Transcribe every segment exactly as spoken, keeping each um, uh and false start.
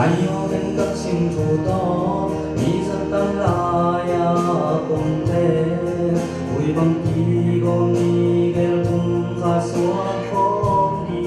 Ayo ken tak sin thu tawh, mi zat tam lai-a kongte, khui bang kigawm ni gel kum kha suak khawm ni.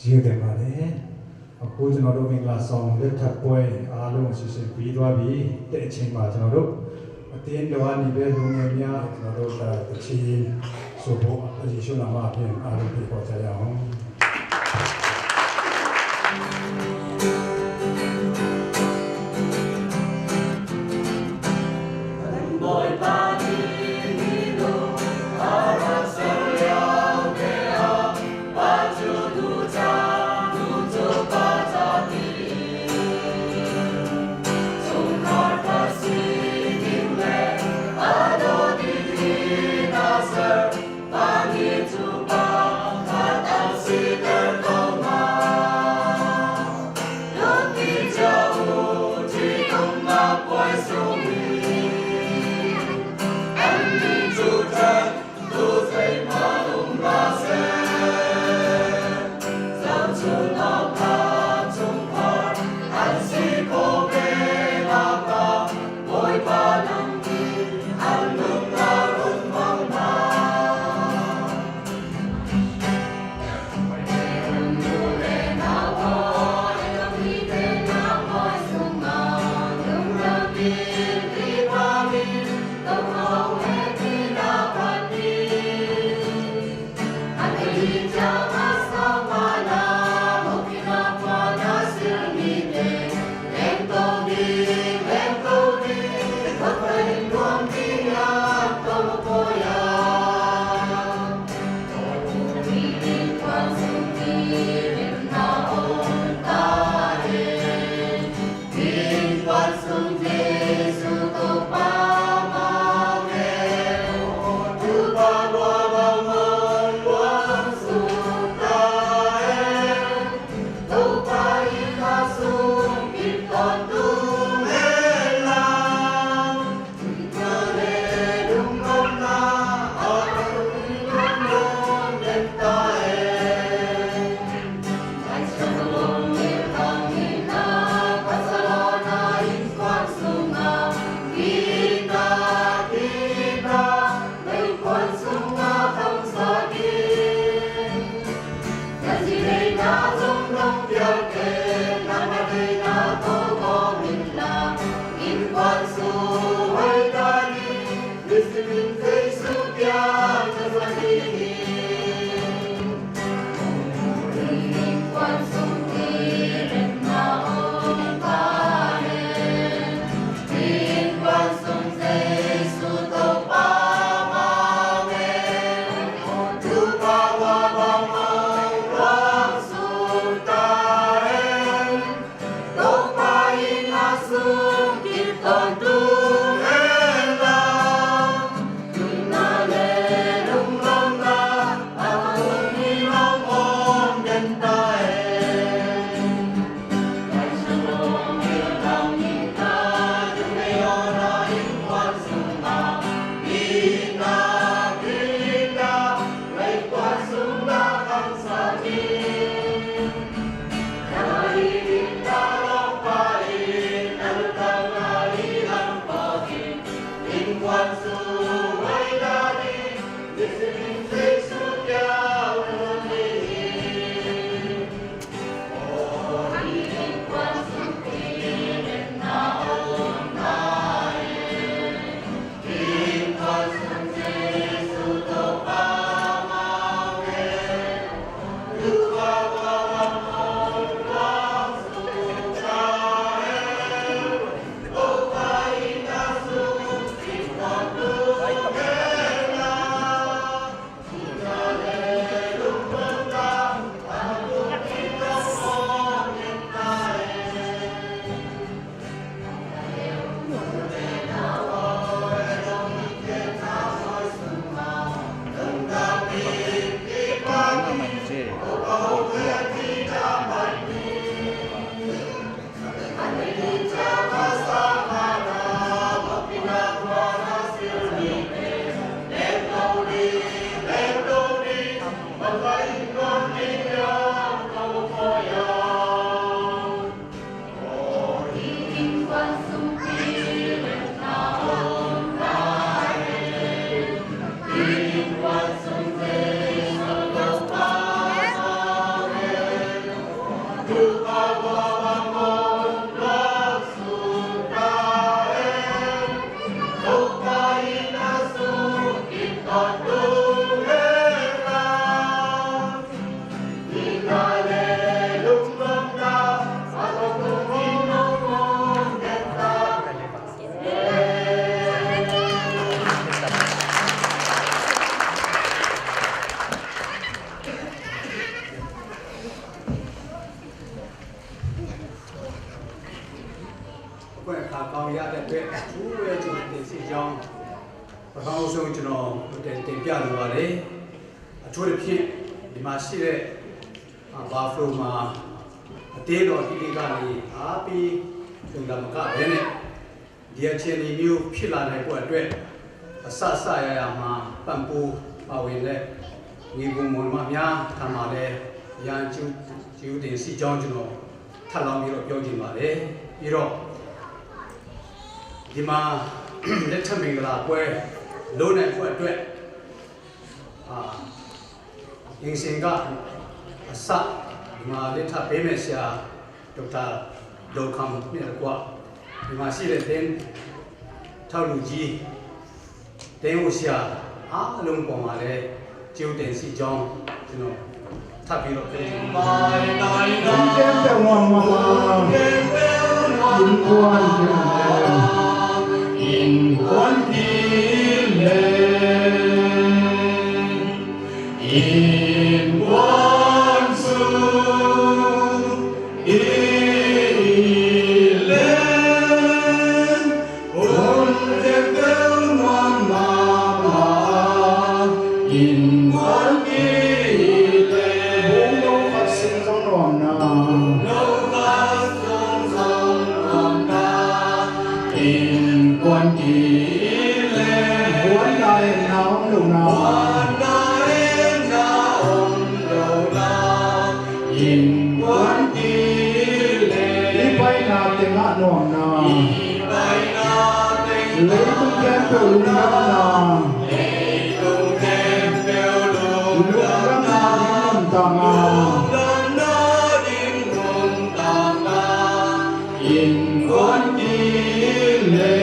Ziu te ma le. A khu cun a dong in la song le that poi a lung si se pi dua bi te ching ma cun a dong. A tien dong a ni be lung e mia cun a dong ta te chin. Su bu a Jesu nama pin a dong pi ko cha ya hong. အခုအခါကောင်းရတဲ့အတွက် အထူးပဲကျွန်တော်တင်စီကြောင်း ပထမဆုံးကျွန်တော်တင်တင်ပြလိုပါတယ်။ အထူးသဖြင့်ဒီမှာရှိတဲ့ အာ Buffalo မှာအသင်းတော်ကြီးတွေကနေအားပေးရုံသာမကဘဲနဲ့ ဒီအခြေအနေမျိုးဖြစ်လာနိုင်ဖို့အတွက် အစစအရာရာမှာပံ့ပိုးပါဝင်တဲ့ညီအစ်ကိုမောင်နှမများထံမှာလည်း အရမ်းကျေးဇူးတင်ရှိကြောင်း ကျွန်တော်ထပ်လောင်းပြီးတော့ပြောချင်ပါတယ်။ ပြီးတော့ ဒီမှာ လက်ထပ်မင်္ဂလာပွဲလုပ်နိုင်ဖို့အတွက် အာ အင်စင်ကအစ ဒီမှာလက်ထပ်ပေးမယ့်ဆရာ ဒေါက်တာဒေါ်ခမ်နဲ့တကွ ဒီမှာရှိတဲ့သင်းထောက်လူကြီး သင်းဦးဆရာအားလုံးပေါ်မှာလည်း ကျေးဇူးတင်ရှိကြောင်း ကျွန်တော်ထပ်ပြီးတော့ပြောချင်ပါတယ်။ ဘုန်းကြီးတင်တော်မှာပါ။ Innkuan Kile, Innkuan Sung Kile, hun teng bel nuam mahmah, Innkuan Kile. Bung no khat sim zong nuam na. Innkuan Kile. Buan lai na om lo na. Innkuan Kile. I paina teng ah nuam na. Leitung khempeuh lungdamna. Lungdamna ding nuntakna. Innkuan Kile.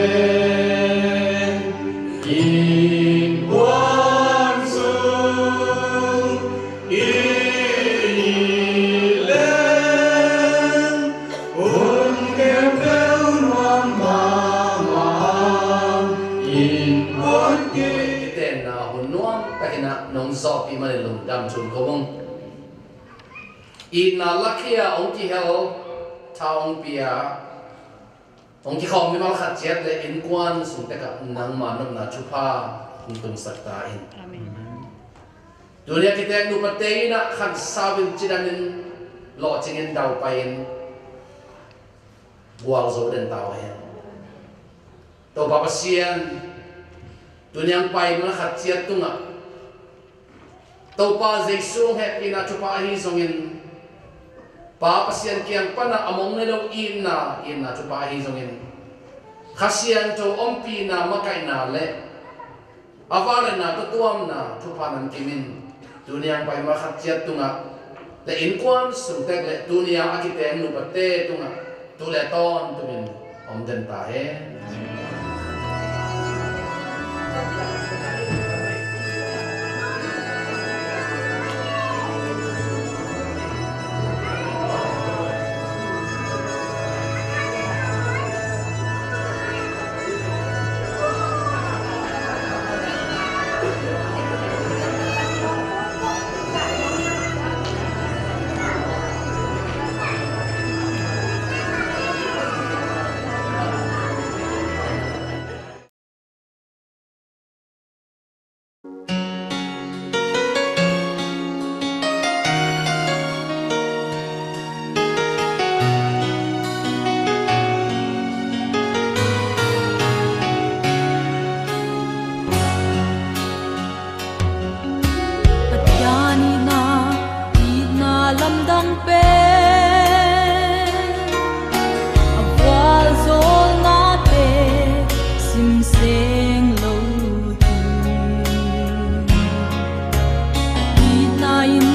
Innkuan Sung zawhpih manin lungdam thu ko ung. Itna lakhia hong kihel, tha hong pia, hong kikhawm mimal khat ciat le innkuan sung tekah nangma nopna thupha hong tungsak ta in. Amen. Tuni a kitek nupate in ah khansau in cidamin lawhcingin daupai in gualzo den ta uh hen. Topa Pasian, tuni a hong pai mimal khat ciat tungah Topa Jesu hong hehpihna thupha ahi zongin, Pa Pasian kiang pana a mong nei lo itna, itna thupha ahi zongin, Kha Siangtho ompihna, makaihna le a vangliatna tuamtuamna thupha nan kim in, tuni a hong pai mimal khat ciat tungah le innkuan sung tek le tuni a a kiteng nupate tungah tu le tawntungin om den ta hen. Pathian itna, itna lamdang pen a vualzawlnate simseng lo hi. Itna in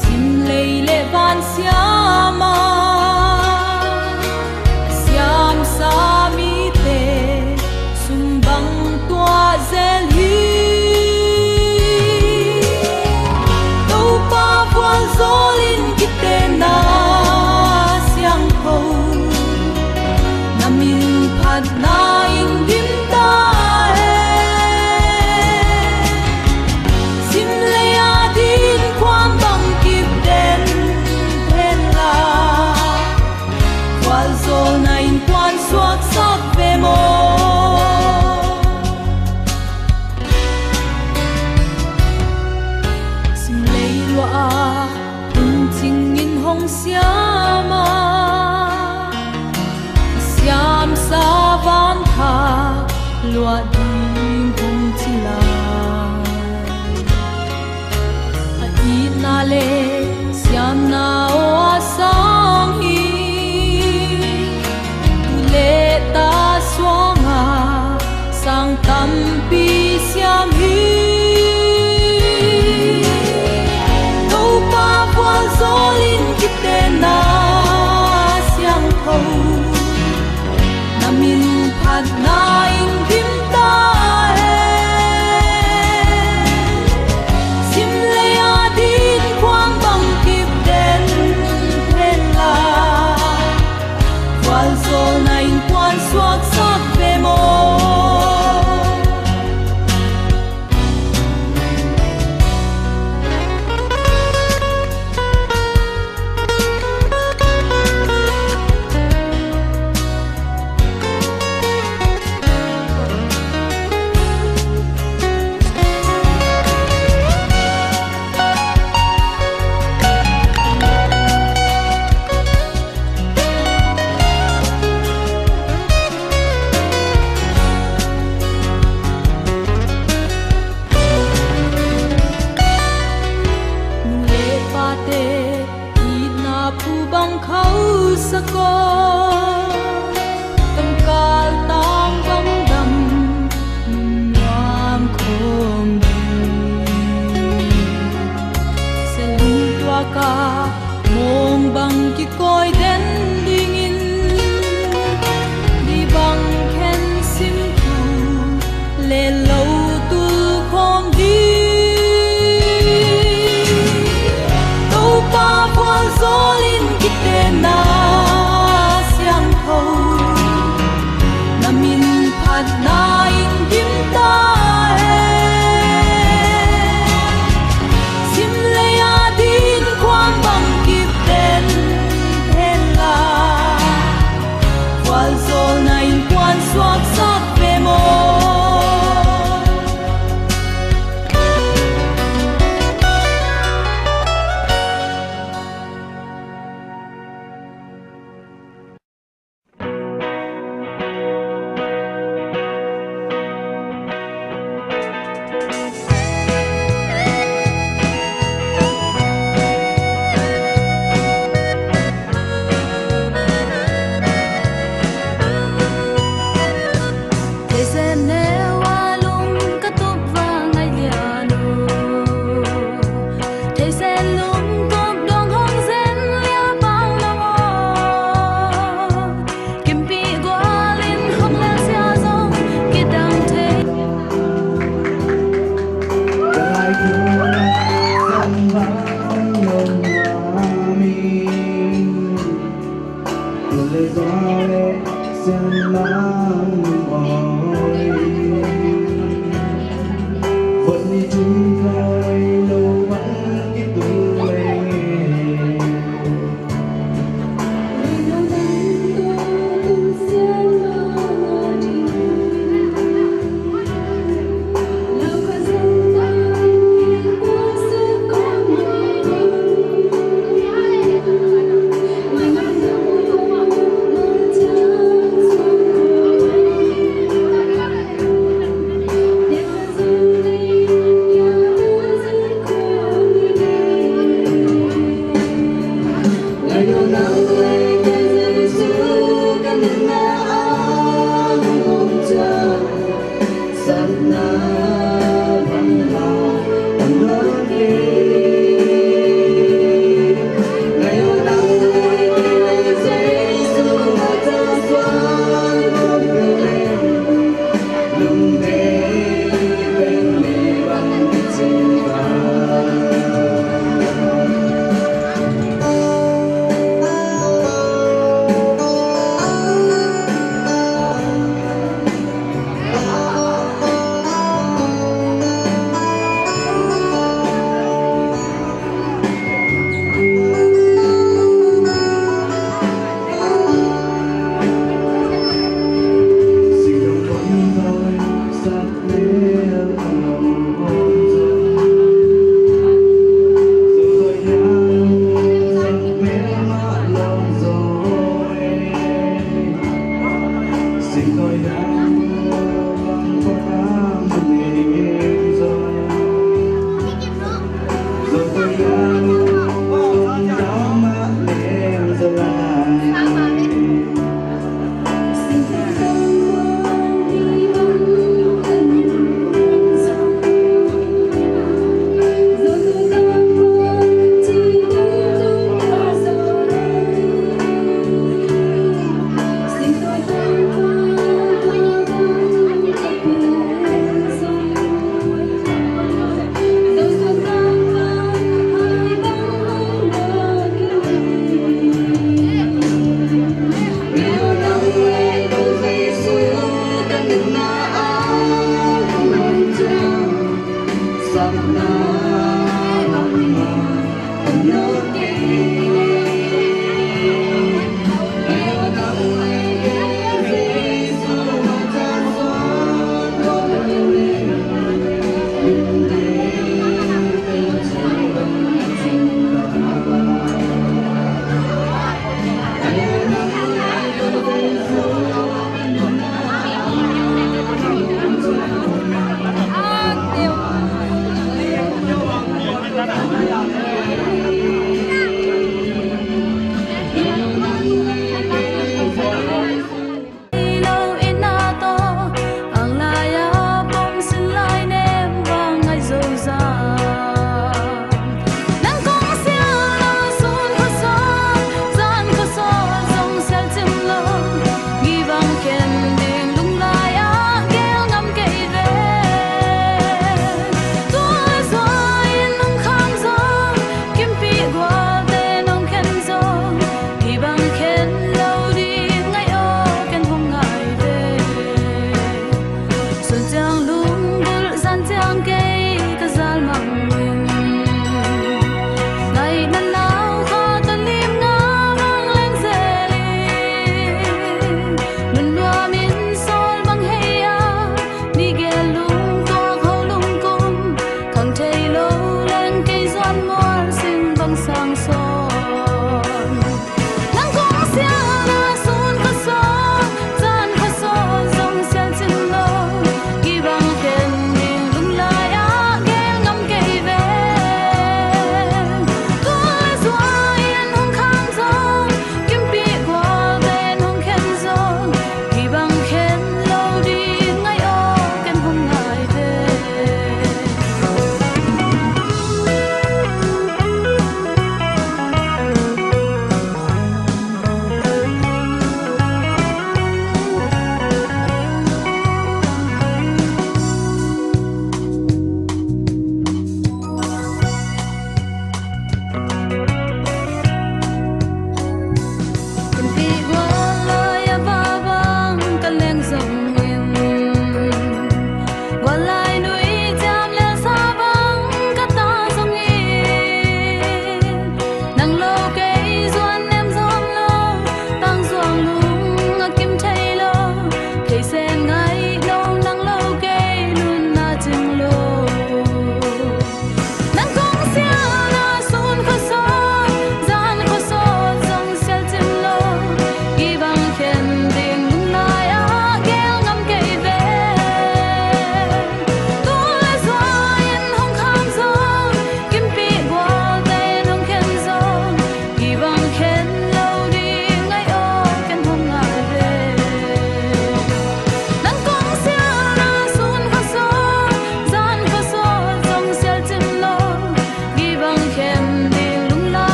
simlei le van siam a, siamsa mite sum bang tuah zel hi. Topa vualzawl in kitenna siangtho, na min phatna in dim ta hen. Simlei a ding kuam bang kip den hen la, vualzawlna innkuan suaksak ve maw? Simlei luah a tungcing in hong siam a, siamsa vanthak luah ding hong ci lai. A itna le siamna aw a sang hi. Tu le ta suang a sang tampi siam hi. Topa vualzawl in kitenna siangtho, na min phatna in dim ta hen. Simlei a ding kuam bang kip den hen la, vualzawlna innkuan suaksak ve maw? Nu le pate itna phu bang khauhsak aw, tangkal tang bang dam nuam khawm ding. Sia lungtuak a mawng bang kikawi den dingin, ni bang khen sim thu le lo tul khawm ding. Topa vualzawl in kitenna siangtho, na min phatna in dim ta hen.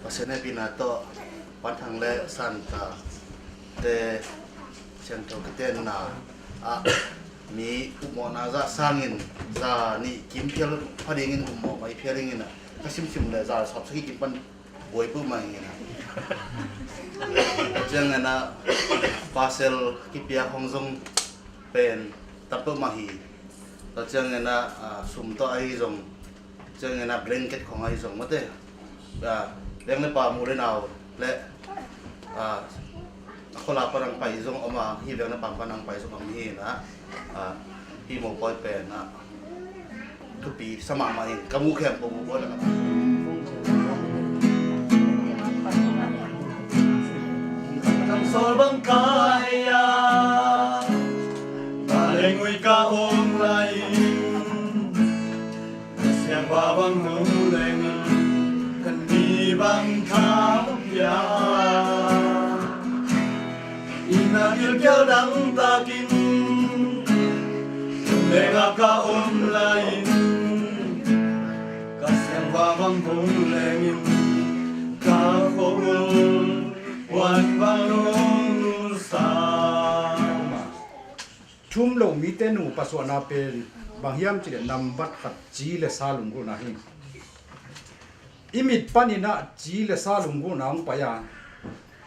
Pasian hehpihna tawh Van Thang le Santa te siangtho kitenna ah mi upmawhna zah sangin za nih kim phial pha dingin upmawh mah hi phial dingin ah ka simsim le za sawm sagih kim pan buai peuhmah hi. Tua ciangin ah pasal kipiak hong zong pen tam peuhmah hi. Tua ciangin ah, ah, sum tawh ahi zong, ciangin ah blanket khong ahi zong mate. Ah, veng le pa mu le nau le, ah, a khuala pan ang pai zong om a, hi veng le pa pan ang pai zong om hi na. Ah, hi mopawi pen ah thupi sa mahmah in ka mu khempeuh mu pawi le ka Tang sawl bang kai a, ka lengui ka om lai in, na siangpa bang hong leng in, kan ni bang kham pia. Inn a gilkial dang takin, leng a ka om lai in, ka siangpa bang hong leng in, ka khua ul puan bang hong nusa. Thum lo mite nupa suahna pen bang hiam cih leh nambat khat ci le sa lunggulhna hi. I mit panin ah ci le sa lunggulhna hong pai a,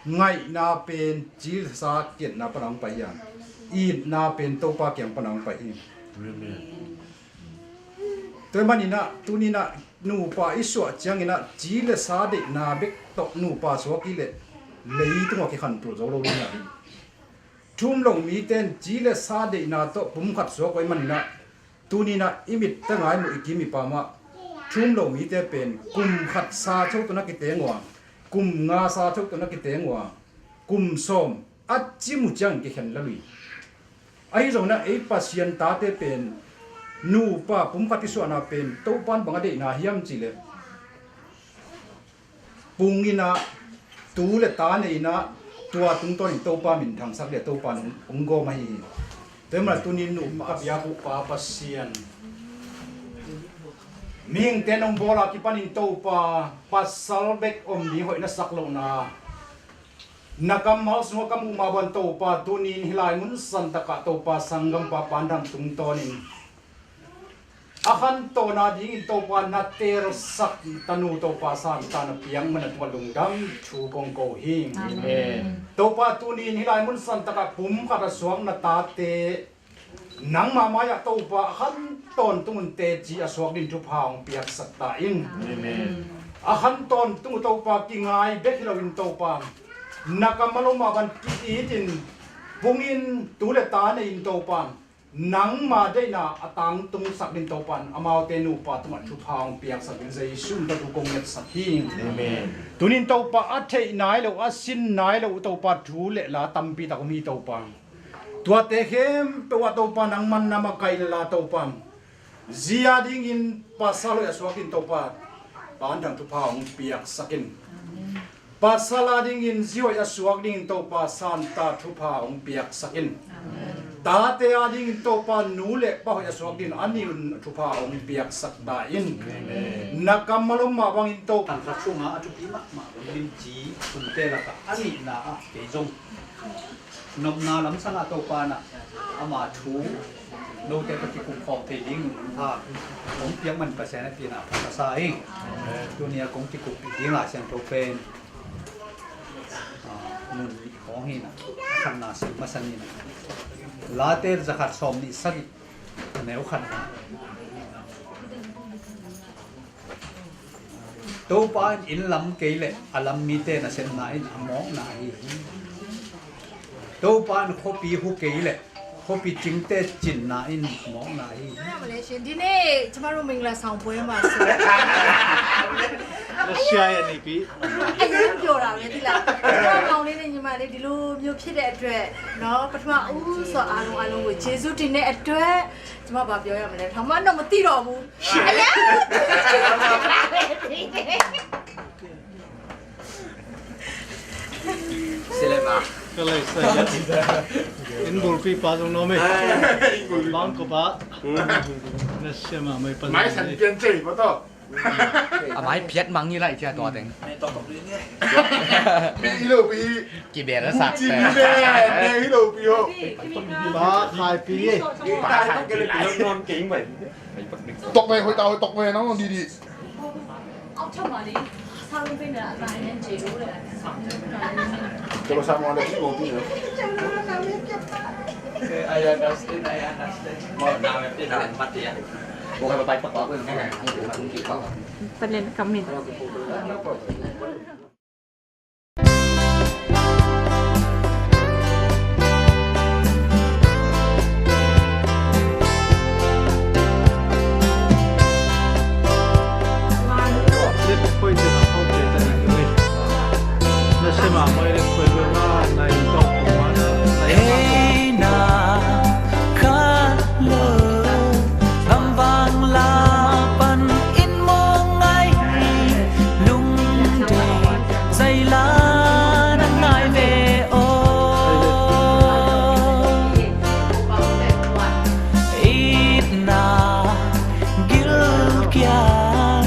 ngaihna pen ci le sa kiatna pan a hong pai hi a, itna pen Topa kiang pan a hong pai hi. Amen. Tua ahih manin ah tuni-in ah nupa i suah ciangin ah ci le sa deihna bek tawh nupa suak i leh leitungah kikhantul zo lo ding hi a. Thum lo mite in ci le sa deihna tawh pumkhat suak uh ahih manin ah tuni-in ah i mit tawh ngai muh i kim i pam ah thum lo mite pen kum khat sa tho tawh na kiteng uh a, kum nga sa tho tawh na kiteng uh a, kum sawm a cim uh ciangin kikhen la lui. Ahi zongin ah ei Pasian tate pen nupa pumkhat i suahna pen Topa in bang a deihna hiam cih leh pung in ah tu le ta nei in ah tua tungtawnin Topa minthangsak ding a Topa in hong gawm ahi hi. Tua ahih manin tuni-in nupa ka biak uh Pa Pasian, mihingte in hong bawl a kipanin Topa pasal bek om ding hoih na sak lohna na kammal sungah ka muh mah bangin Topa tuni-in hih lai mun santakah Topa sanggampa Pa Van Thang tungtawnin a khantawn a dingin Topa na teelsak tanu Topa Santa na piak man a tungah lungdam thu kong ko hi. Amen. Topa tuni-in hih lai mun santakah pumkhat a suak na tate nangma mai-ah Topa a khan tawntung un teci a suak ding thupha hong piaksak ta in. Amen. A khan tawntung uh Topa kingai bek hi loin Topa na kammal om mah bangin ki-itin pung in tu le ta nei in Topa nangma deihna a tangtungsak ding Topa in amaute nupa tungah thupha hong piaksak ding Jesu min tawh thu kong ngetsak hi. Amen. Tuni-in Topa a theih nai lo a sin nai lo uh Topa thu le la tampi tak om hi Topa. Tuate khempeuh ah Topa nangman na makaih lel a Topa, zi a dingin pasal hoih a suak ding Topa Van Thang thupha hong piaksak in. Pasal a dingin zi hoih a suak dingin Topa Santa thupha hong piaksak in. Tate a dingin Topa nu le pa hoih a suak dingin a nih un thupha hong piaksak ta in. Na kammal om mah bangin Topa tangkhat sungah a thupi mahmah limci sunte lakah a nihna ah kei zong nopna lamsang ah Topa in ah ama thu note tawh kikum khawm thei ding hong piak man Pasian a tina ka sa hi. Tuni a kong kikup ding Lai Siangtho pen, ah, mun nih khawng hi na, a khatna sim masa ni na. Late zakhat sawm nih sagih, a neu khatna. Topa in inn lam kei leh a lam mite nasepna in a mawkna ahi hi. Topa in khuapi hu kei leh khuapi cingte cinna in a mawkna ahi hi. ဒီနေ့ကျမတို့မင်္ဂလာဆောင်ပွဲမှာဆို Russia ရဲ့နေပြီ အရမ်းပျော်တာပဲသိလား။ ကျမမောင်လေးနဲ့ညီမလေးဒီလိုမျိုးဖြစ်တဲ့အတွက်နော် ပထမဦးစွာအားလုံးအားလုံးကိုကျေးဇူးတင်တဲ့အတွက် ကျမဘာပြောရမလဲ ဘာမှတော့မသိတော့ဘူး။ အရမ်း Silema. Kalay sa ya. In bulpi pa zong no me. Bang ko pa. Na siama may pa. Mai san pian cei pa to. A mai phiat mang hi lai cia tua teng. Pi hi lo pi hi. Kibel a sak. Ci pi be, be hi lo pi ho. Ba khai pi hi. Tok ve, hoi ta hoi tok ve, nang di di. Kalau sama ada di kopi ya. I understand, I understand. Mau nama pina mati ya. Bukan bapak pak aku yang Palen kami. Ei na kha lo, gamvang la pan in mawng ngai, lungdei zai la na ngai ve aw. Itna gilkial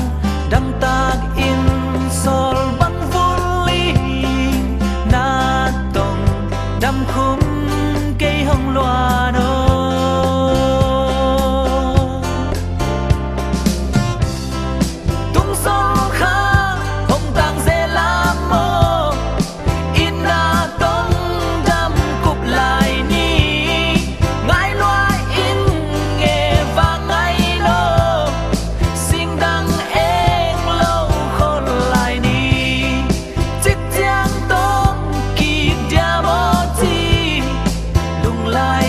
dangtak in sawl bang vul in, na tong damkhum kei hong luan aw. Tungsawl kha hong tang zel a maw, itna tong dam kup lai ni. Ngai lua in nge va ngai lo, singdang eng lo khol lai ni. Cik ciang tong kik diam aw ci, lunglai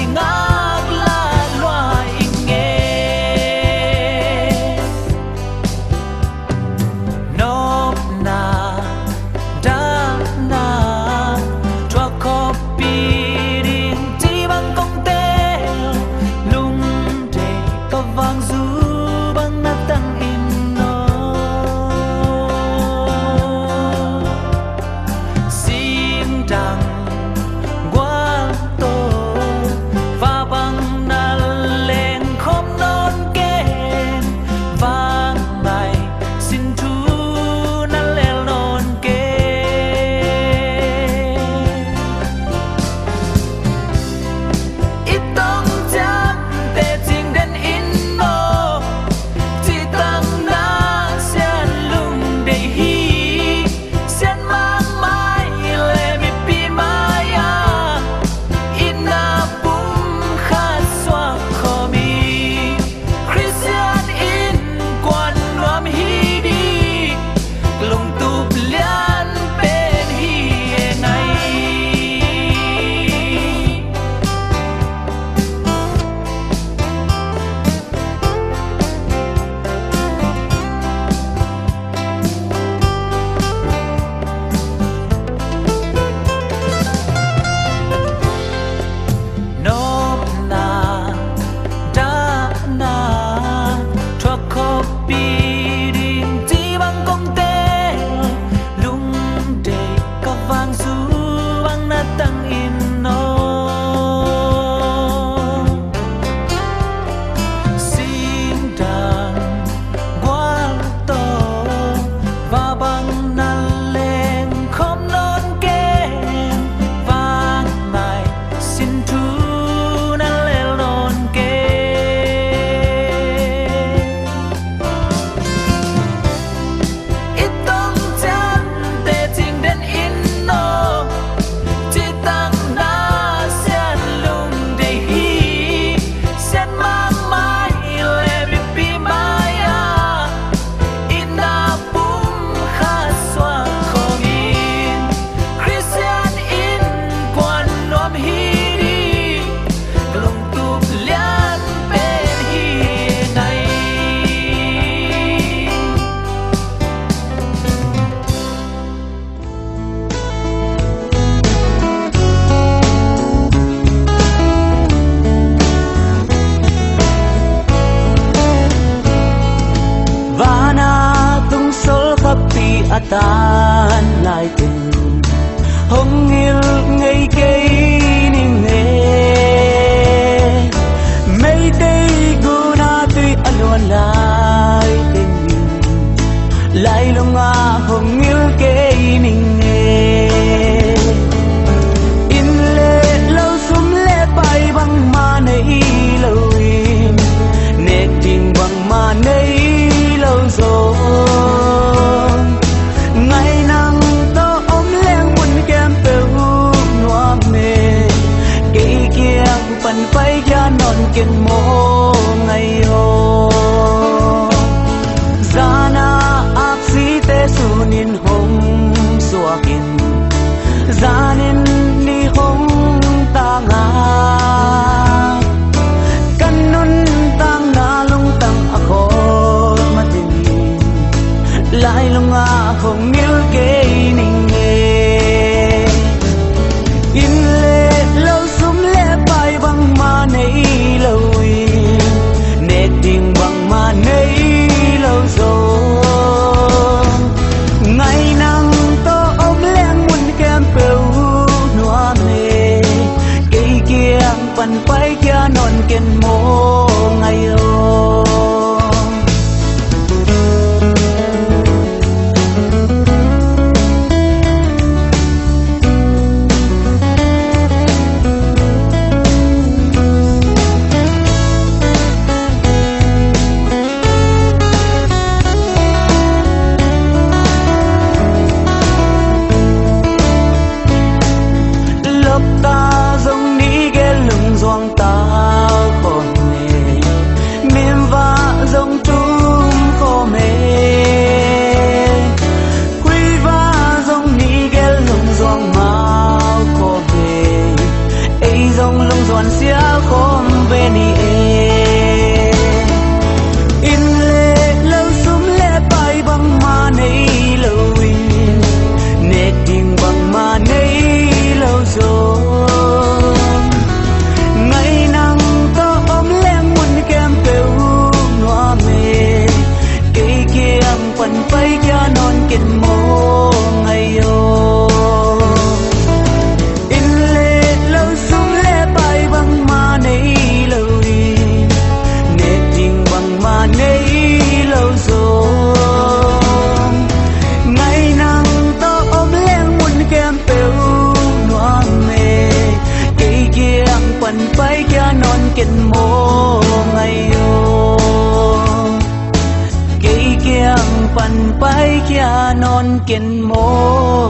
kiang pan paikhia nawn ken maw, ngai aw. Zana aksite sunin hong suakin, zanin ni hong tanga, kan nuntakna lungtang a khawl matin, lailunga hong nil kei ning e. Inn le lo, sum le pai bangmah nei lo in, nek ding bangmah nei lo zong, ngai nang tawh om leng mun khempeuh nuam e. Kei kiang pan paikhia nawn ken maw, ngai aw. Lopta zong ni gel lungzuang ta khawm e, mimvah zong tum khawm e, khuivah zong ni gel lungzuang mau khawm e, ei zong lungzuan sial khawm ve ni e. Inn le lo, sum le pai bangmah nei lo in, nek ding bangmah nei lo zong, ngai nang tawh om leng mun khempeuh nuam e. Kei kiang pan paikhia nawn ken maw, ngai aw. Inn le lo, sum le pai bangmah nei lo in, nek ding bangmah nei lo zong, ngai nang tawh om leng mun khempeuh nuam e. Kei kiang pan paikhia nawn ken maw, ngai aw. Kei kiang pan paikhia nawn ken maw,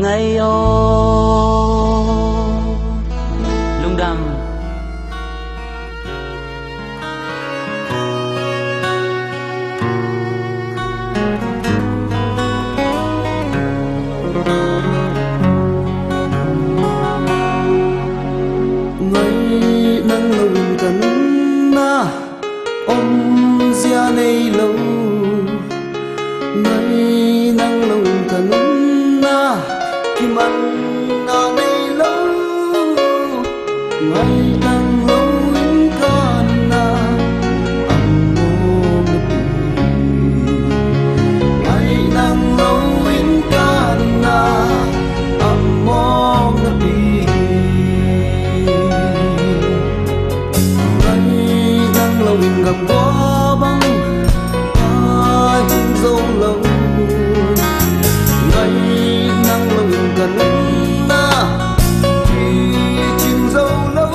ngai aw. Lungdam. Ngai nang lo in ka nunna omzia nei lo, ngai nang lo in ka nunna kimanna nei lo, ngai nang lo in ka nunna a mawk napi hi, ngai nang lo in ka nunna a mawk napi hi. Ngai nang lo in gamgua bang ka hing zo lo, ngai nang lo in ka nunna kicing zo lo.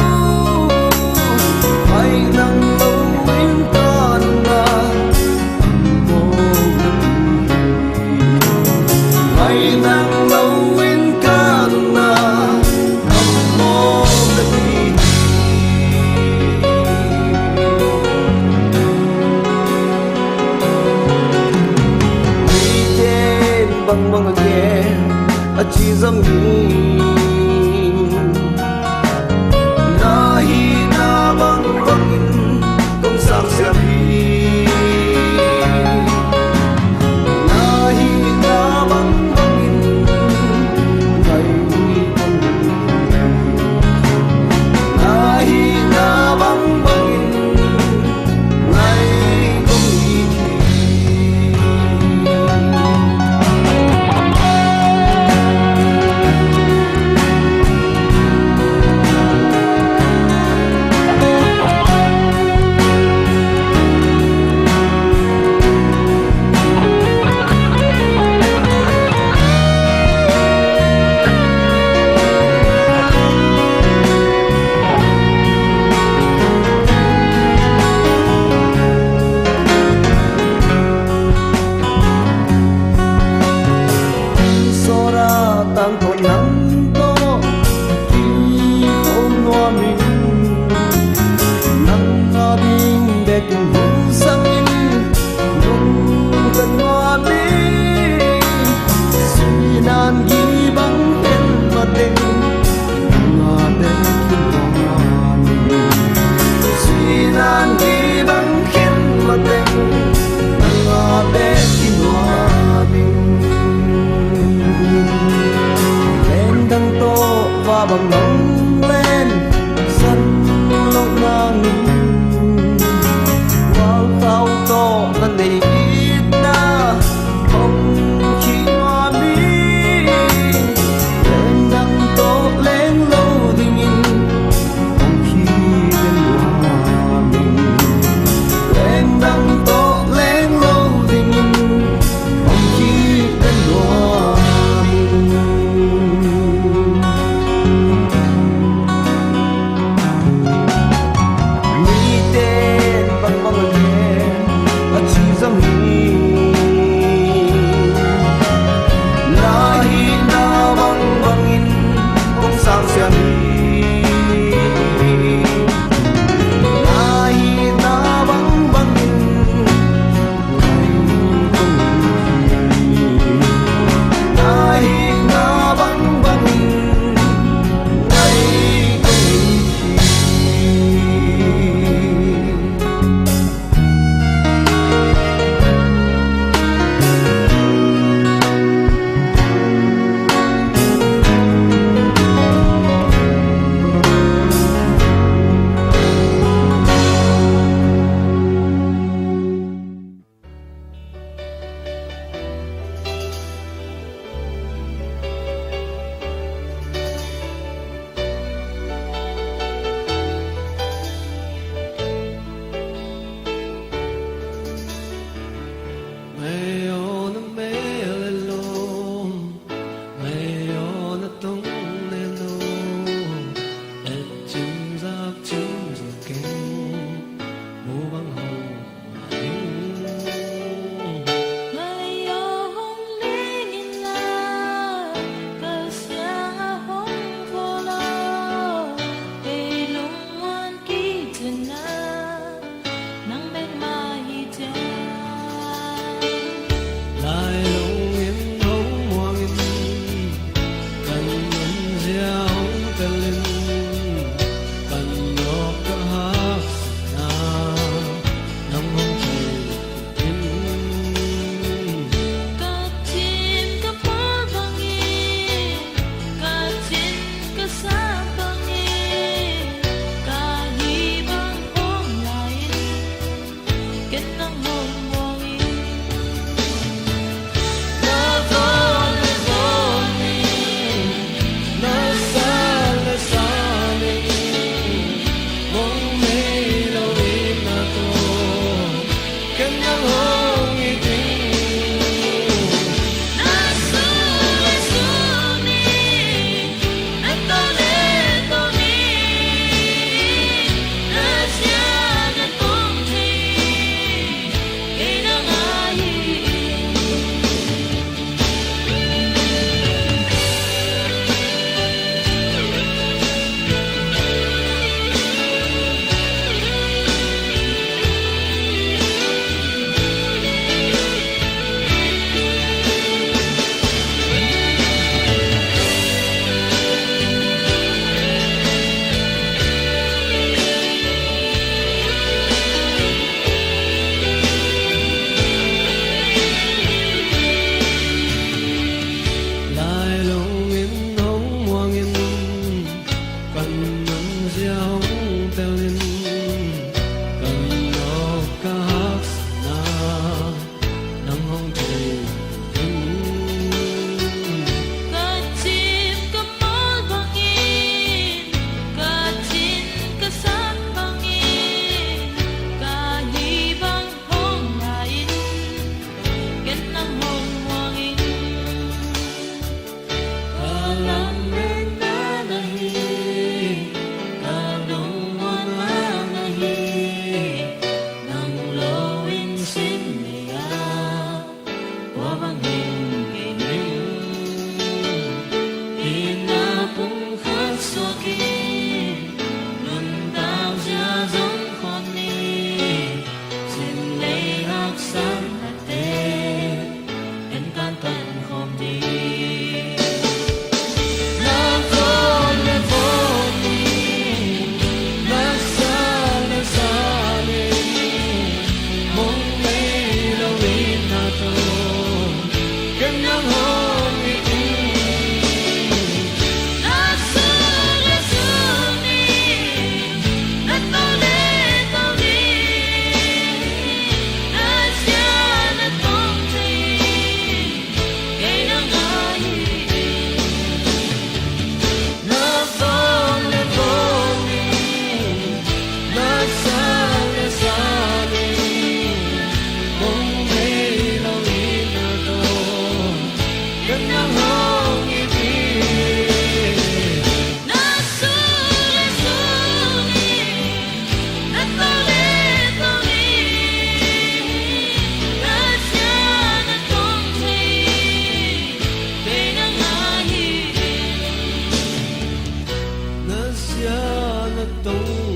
tung